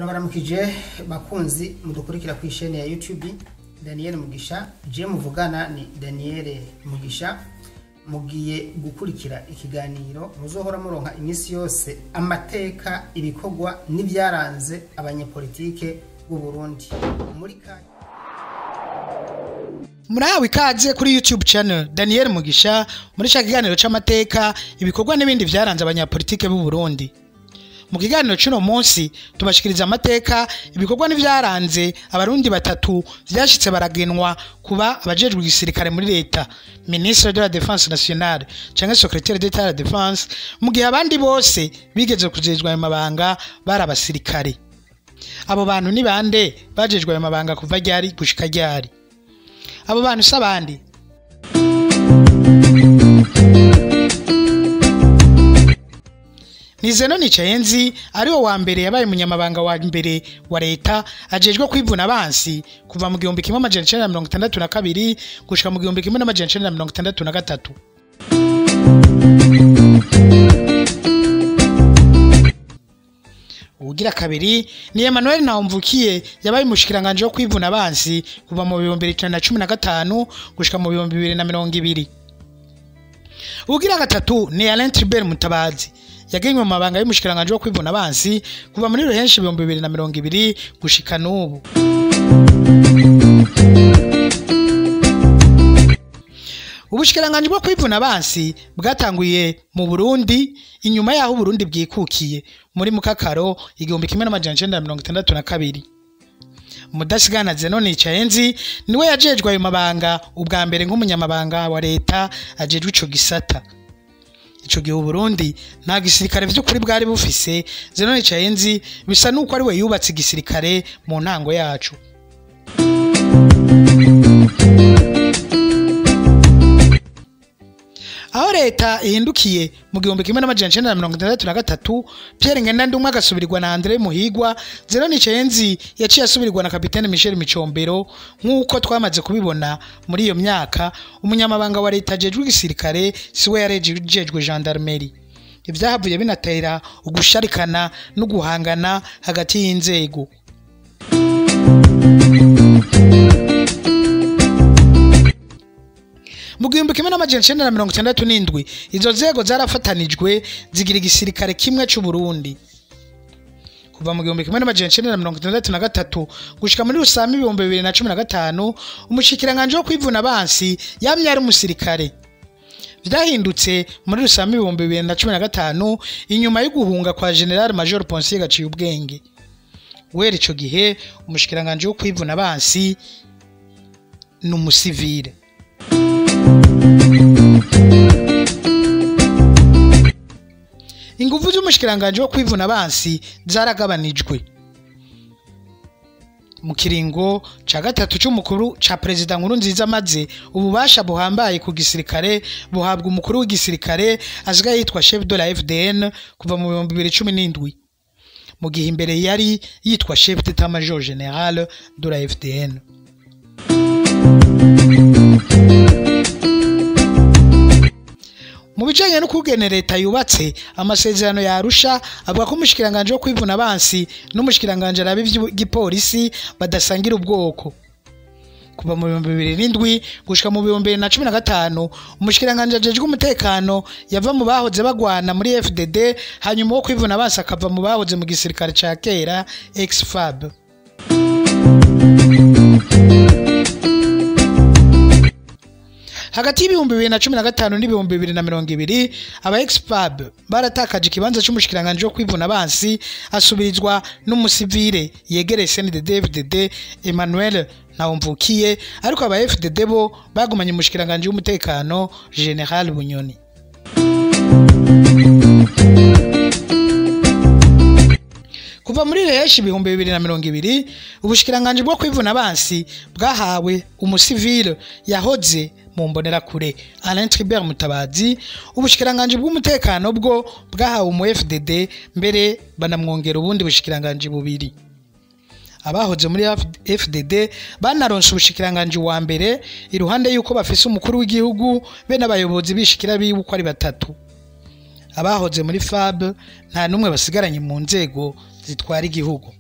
Turabaramukije bakunzi mudukurikira ku ishene ya YouTube Daniel Mugisha. Je muvugana ni Daniel Mugisha. Mugiye gukurikira ikiganiro muzohora muronka iminsi yose amateka, ibikorwa n'ibyaranze abanyepolitike b'u Burundi. Muri Murahawe ikaze kuri YouTube channel Daniel Mugisha muri ca kiganiro c'amateka, ibikorwa n'ibindi vyaranze abanyapolitike b'u Burundi. Mu kiganiro c'uno munsi tubashikiriza amateka, ibikorwa n'ivyaranze abarundi batatu vyashitse baragenwa kuba abajejwe igisirikare muri leta, ministre de la Défense nationale canke secrétaire d'État à la Défense, mu gihe abandi bose bigeze kujejwa ayo mabanga bari abasirikare. Abo bantu ni bande bajejwe ayo mabanga kuva ryari gushika ryari? Abo bantu si abandi. Ni Zeno Nicayenzi, ariwe wa mbere yabaye umunyamabanga wa mbere wa leta ajejwe kwivuna abansi kuva mu 1962 gushika mu 1963. Ugira kabiri ni Emmanuel Ntahomvukiye, yabaye umushikiranganje wo kwivuna abansi kuva mu 2015 gushika mu 2020. Ugira gatatu ni Alain Tribert Mutabazi, yagenywe mu mabanga y'umushikiranganje wo kwivuna abansi kuva muri ruhenshi 2020 gushika n'ubu. Ubushikiranganje bwo kwivuna abansi bwatanguye mu Burundi inyuma yaho Burundi bwikukiye muri Mukakaro 1962. Mudasigana Zeno Nicayenzi niwe yajejwe ayo mabanga ubwa mbere nk'umunyamabanga wa leta ajejwe ico gisata. Ico gihe Burundi nta gisirikare vy'ukuri bwari bufise. Zeno Nicayenzi bisa nuko ari we yubatse igisirikare mu ntango yacu. Aho leta ihindukiye mu 1963, Pierre Ngendandumwe agasubirirwa na André Muhigwa, Zeno Nicayenzi yaciye asubirirwa na Kapitene Michel Micombero. Nk'uko twamaze kubibona muri iyo myaka, umunyamabanga wa leta ajejwe igisirikare siwe yarejejwe gendarmerie. Ivyahavuye binatera ugusharikana no guhangana hagati y'inzego. Mu 1967 izo nzego zarafatanijwe zigira igisirikare kimwe c'u Burundi. Kuva mu 1963 gushika muri Rusama 2015, umushikiranganje wo kwivuna abansi yamye ari umusirikare. Vyahindutse muri Rusama 2015 inyuma yo guhunga kwa General Major Ponsier Gaciyubwenge. Guhera ico gihe umushikiranganje wo kwivuna abansi ni umusivile. Inguvu z'umushikiranganje wo kwivuna abansi zaragabanijwe. Mu kiringo ca gatatu c'umukuru ca Perezida Nkurunziza, maze ububasha buhambaye ku gisirikare buhabwa umukuru w'igisirikare asigaye yitwa chef de la FDN kuva mu 2017, mu gihe imbere yari yitwa chef d'état major général de la FDN. Mu bijanye no kugene leta yubatse, amasezerano ya Arusha avuga ko umushikiranganje wo kwivuna abansi n'umushikiranganje arabe ivy'igipolisi badasangira ubwoko. Kuva mu 2007 gushika mu 2015, umushikiranganje ajejwe umutekano yava mu bahoze bagwana muri FDD, hanyuma wo kwivuna abansi akava mu bahoze mu gisirikare ca kera ex-FAB. Hagati y'ibihumbi 2015 n'ibihumbi 2020, aba ex-FAB baratakaje ikibanza c'umushikiranganje wo kwivuna abansi, asubirizwa n'umusivile yegereye CNDD-FDD Emmanuel Ntahomvukiye, ariko aba FDD bo bagumanye umushikiranganje w'umutekano General Bunyoni. Kuva muri reheshi 2020, ubushikiranganje bwo kwivuna abansi bwahawe umusivile yahoze mu mbonerakure Alain Tribert Mutabazi. Ubushikiranganje bw'umutekano bwo bwahawe umu FDD, mbere banamwongera ubundi bushikiranganje bubiri. Abahoze muri FDD banaronse ubushikiranganje wa mbere iruhande yuko bafise umukuru w'igihugu be n'abayobozi bishikira biwe uko ari batatu. Abahoze muri FAB nta numwe basigaranye mu nzego zitwara igihugu.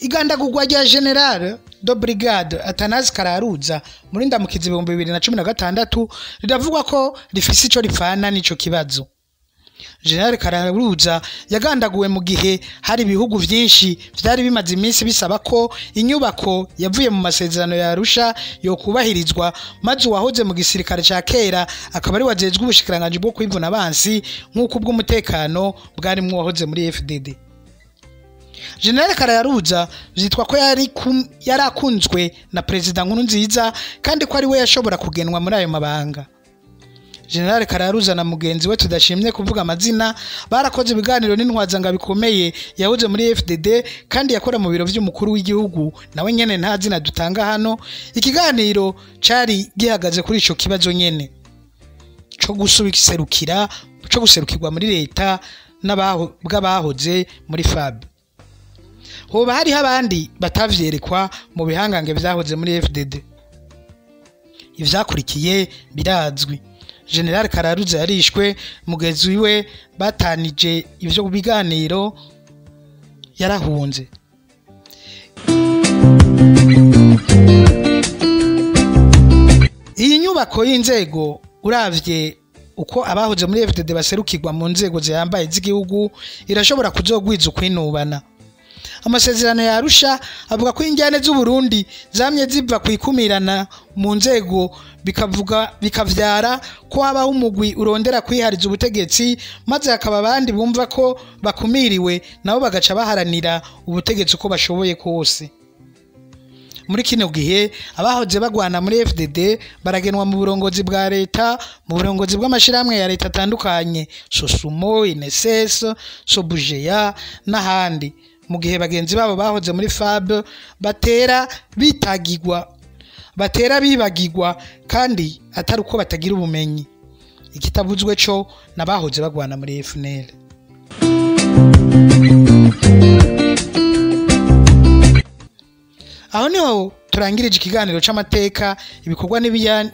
Igandagurwa rya General de Brigade Athanase Kararuza muri Ndamukizi 2016 riravugwa ko rifise ico ripfana n'ico kibazo. General Kararuza yagandaguwe mu gihe hari ibihugu vyinshi vyari bimaze iminsi bisaba ko inyubako yavuye mu masezerano ya Arusha yo kubahirizwa, maze uwahoze mu gisirikare ca kera akaba ari wajejwe ubushikiranganji bwo kwivuna abansi nk'uko ubw'umutekano bwarimwo wahoze muri FDD. General Kararuza vyitwa ko yari akunzwe na Perezida Nkurunziza kandi ko ari we yashobora kugenwa muri ayo mabanga. General Kararuza na mugenzi we tudashimye kuvuga amazina barakoze ibiganiro n'intwazanga bikomeye yahoze muri FDD kandi yakora mu biro vy'umukuru w'igihugu, nawe nyene nta zina dutanga hano. Ikiganiro cari gihagaze kuri ico kibazo nyene co guserukira co guserukirwa muri leta n'abaho bw'abahoze muri FAB. Hoba hariho abandi batavyerekwa mu bihangange vyahoze muri FDD. Ivyakurikiye birazwi. General Kararuza yarishwe, mugenzi wiwe batanije ivyo biganiro yarahunze. Iyi nyubako y'inzego uravye uko abahoze muri FDD baserukirwa mu nzego zihambaye z'igihugu irashobora kuzogwiza ukwinubana. Amasezerano ya Arusha avuga ko injyane z'u Burundi zamye ziva kwikumirana mu nzego, bikavuga bikavyara ko habaho umugwi urondera kwihariza ubutegetsi, maze hakaba abandi bumva ko bakumiriwe nabo bagaca baharanira ubutegetsi uko bashoboye kose. Muri kino gihe abahoze bagwana muri FDD baragenwa mu burongozi bwa leta, mu burongozi bw'amashirahamwe ya leta atandukanye, Sosumo, INSS, Sobujeya n'ahandi, mu gihe bagenzi babo bahoze muri FAB batera bitagirwa, batera bibagirwa kandi atari uko batagira ubumenyi. Ikitabuzwe co nabahoze bagwana muri FNL. Aho niho turangirije ikiganiro c'amateka, ibikorwa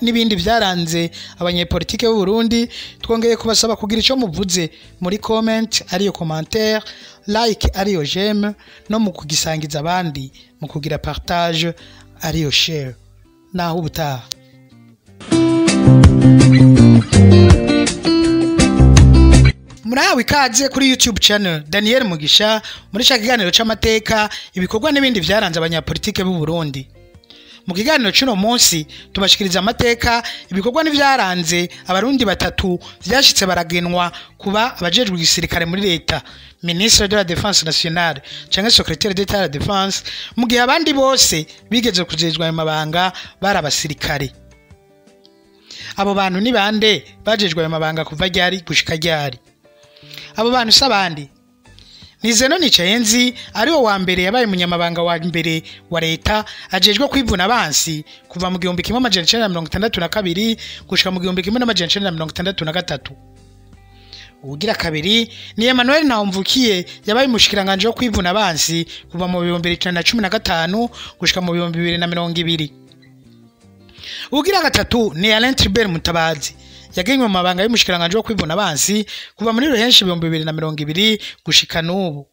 n'ibindi vyaranze abanyepolitike b'u Burundi. Twongeye kubasaba kugira ico muvuze muri comment ariyo commentaire, like ariyo j'aime, no mu kugisangiza abandi mu kugira partage ariyo share. Naho ubutaha. Murahawe ikaze kuri YouTube channel Daniel Mugisha muri ca kiganiro c'amateka, ibikorwa n'ibindi vyaranze abanyapolitike b'u Burundi. Mu kiganiro c'uno munsi tubashikiriza amateka, ibikorwa n'ivyaranze abarundi batatu vyashitse baragenwa kuba abajejwe igisirikare muri leta, Ministre de la Défense Nationale canke Secrétaire d'État à la Défense, mu gihe abandi bose bigeze kujejwa ayo mabanga bari abasirikare. Abo bantu ni bande bajejwe ayo mabanga kuva ryari gushika ryari? Abo bantu sabandi ni Zeno Nicayenzi, ariwe wa mbere yabaye umunyamabanga wa mbere wa leta ajejwe kwivuna abansi kuva mu 1962 gushika mu 1963. Ugira kabiri ni Emmanuel Ntahomvukiye yabaye umushikiranganje wo kwivuna abansi kuva mu 2015 gushika mu 2020. Ugira gatatu ni Alain Tribert Mutabazi yagenywe mu mabanga y'umushikiranganje wo kwivuna abansi kuva muri ruhenshi 2020 gushika n'ubu.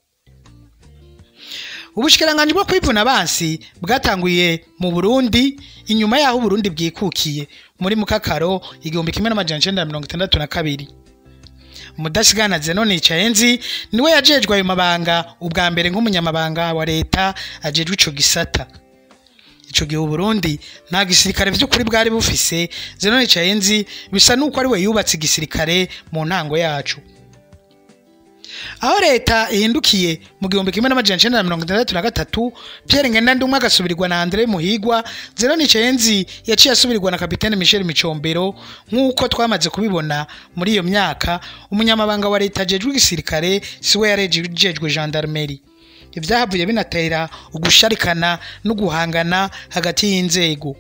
Ubushikiranganje bwo kwivuna abansi bwatanguye mu Burundi inyuma yaho Burundi bwikukiye muri Mukakaro 1962. Mudasigana Zeno Nicayenzi niwe yajejwe ayo mabanga ubwa mbere nk'umunyamabanga wa leta ajejwe ico gisata. Ico gihe Burundi nta gisirikare vy'ukuri bwari bufise. Zeno Nicayenzi bisa nuko ari we yubatse igisirikare mu ntango yacu. Aho leta ihindukiye mu 1963, Pierre Ngendandumwe agasubirirwa na André Muhigwa, Zeno Nicayenzi yaciye asubirirwa na Kapitene Michel Micombero. Nk'uko twamaze kubibona muri iyo myaka, umunyamabanga wa leta ajejwe igisirikare siwe yarejejwe gendarmerie. Ivyahavuye binatera ugusharikana no guhangana hagati y'inzego.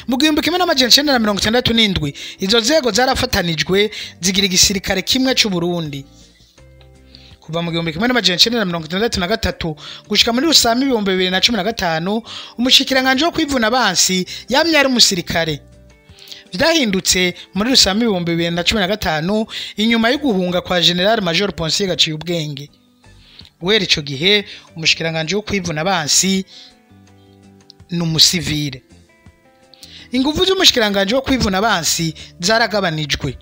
Mu 1967 izo nzego zarafatanijwe zigira igisirikare kimwe c'u Burundi. Kuva mu 1963 gushika muri Rusama 2015, umushikiranganje wo kwivuna abansi yamye ari umusirikare. Vyahindutse muri Rusama 2015 inyuma yo guhunga kwa General Major Ponsier Gaciyubwenge. Guhera ico gihe umushikiranganje wo kwivuna abansi ni umusivile. Inguvu z'umushikiranganje wo kwivuna abansi zaragabanijwe.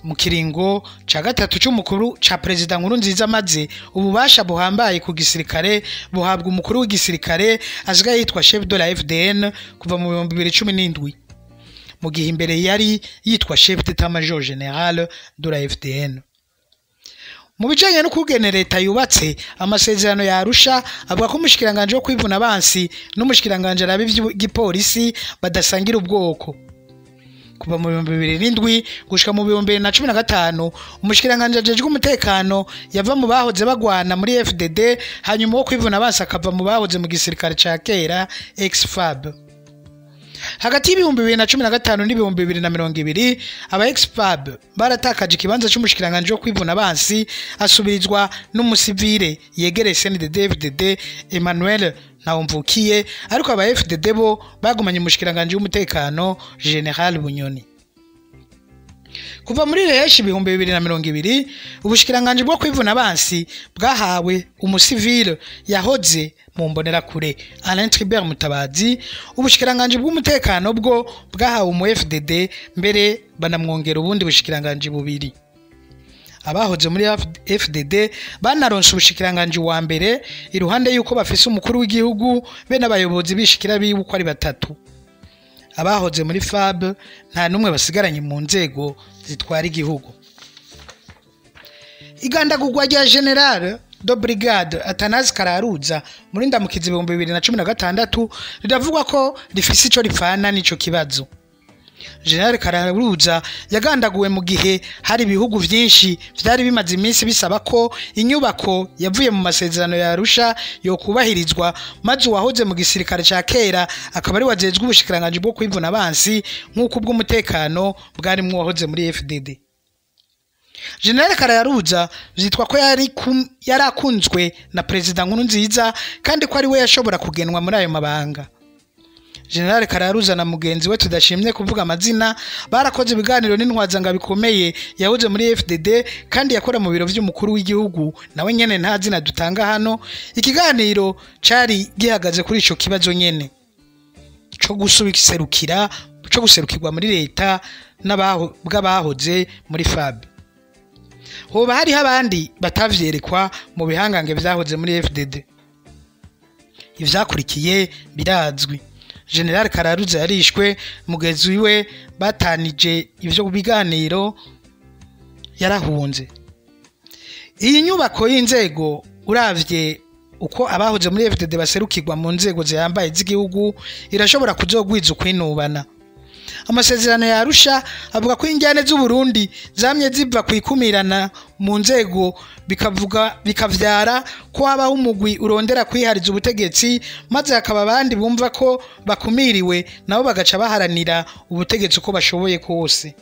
Mu kiringo ca gatatu c'umukuru ca Perezida Nkurunziza, maze ububasha buhambaye ku gisirikare buhabwa umukuru w'igisirikare asigaye yitwa chef de la FDN kuva mu 2017, mu gihe imbere yari yitwa chef d'état major général de la FDN. Mu bijanye n'ukugene leta yubatse, amasezerano ya Arusha avuga ko umushikiranganje wo kwivuna abansi n'umushikiranganje araba ivy'igipolisi badasangira ubwoko. Kuva mu 2007 gushika mu 2015, umushikiranganje ajejwe umutekano yava mu bahoze bagwana muri FDD, hanyuma wo kwivuna abansi akava mu bahoze mu gisirikare ca kera ex-FAB. Hagati y'2015 n'2020, aba ex-FAB baratakaje ikibanza c'umushikiranganje wo kwivuna abansi, asubirizwa n'umusivile yegereye CNDD-FDD Emmanuel Ntawumvukiye, ariko aba FDD bo bagumanye umushikiranganje w'umutekano General Bunyoni. Kuva muri Reheshi 2020, ubushikiranganje bwo kwivuna abansi bwahawe umusivile yahoze mu mbonerakure Alain Tribert Mutabazi. Ubushikiranganje bw'umutekano bwo bwahawe umu FDD, mbere banamwongera ubundi bushikiranganje bubiri. Abahoze muri FDD banaronse ubushikiranganje wa mbere iruhande yuko bafise umukuru w'igihugu be n'abayobozi bishikira biwe uko ari batatu. Abahoze muri FAB nta numwe basigaranye mu nzego zitwara igihugu. Igandagurwa rya General de Brigade Athanase Kararuza muri Ndamukizi 2016 riravugwa ko rifise ico ripfana n'ico kibazo. General Kararuza yagandaguwe mu gihe hari ibihugu vyinshi vyari bimaze iminsi bisaba ko inyubako yavuye mu masezerano ya Arusha yo kubahirizwa, maze uwahoze mu gisirikare ca kera akaba ari wajejwe ubushikiranganje bwo kwivuna abansi nk'uko ubw'umutekano bwari mu wahoze muri FDD. General Kararuza vyitwa ko yari akunzwe na Perezida Nkurunziza kandi ko ari we yashobora kugenwa muri ayo mabanga. General Kararuza na mugenzi we tudashimye kuvuga amazina barakoze ibiganiro n'intwazanga bikomeye yahoze muri FDD kandi yakora mu biro vy'umukuru w'igihugu, nawe nyene nta zina dutanga hano. Ikiganiro cari gihagaze kuri ico kibazo nyene co guserukira co guserukirwa muri leta n'abaho bw'abahoze muri FAB. Hoba hariho abandi batavyerekwa mu bihangange vyahoze muri FDD. Ivyakurikiye birazwi. General Kararuza yarishwe, mugenzi wiwe batanije ivyo biganiro yarahunze. Iyi nyubako y'inzego uravye uko abahoze muri FDD baserukirwa mu nzego zihambaye z'igihugu irashobora kuzogwiza ukwinubana. Amasezerano ya Arusha avuga ko injyane z'u Burundi zamye ziva kwikumirana mu nzego, bikavuga bikavyara ko habaho umugwi urondera kwihariza ubutegetsi, maze hakaba abandi bumva ko bakumiriwe nabo bagaca baharanira ubutegetsi uko bashoboye kose.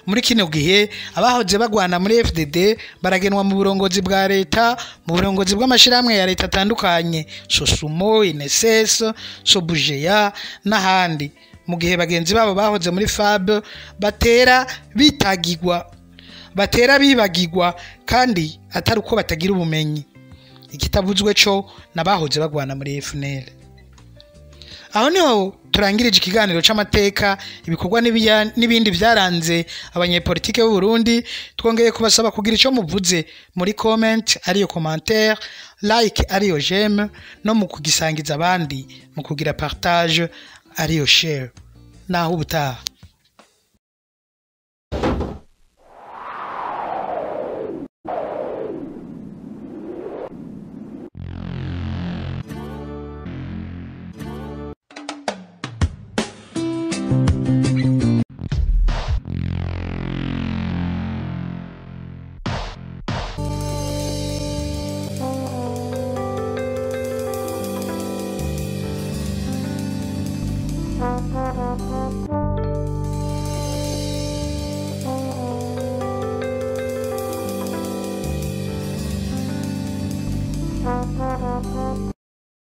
Muri kino gihe abahoze bagwana muri FDD baragenwa mu burongozi bwa leta, mu burongozi bw'amashirahamwe ya leta atandukanye, Sosumo, INSS, Sobujeya n'ahandi, mu gihe bagenzi babo bahoze muri FAB batera bitagirwa, batera bibagirwa kandi atari uko batagira ubumenyi. Ikitabuzwe co nabahoze bagwana muri FNL. Aho niho turangirije ikiganiro c'amateka, ibikorwa n'ibindi vyaranze abanyepolitike b'u Burundi. Twongeye kubasaba kugira ico muvuze muri comment ariyo commentaire, like ariyo j'aime, no mu kugisangiza abandi mu kugira partage ariyo share. Naho ubutaha.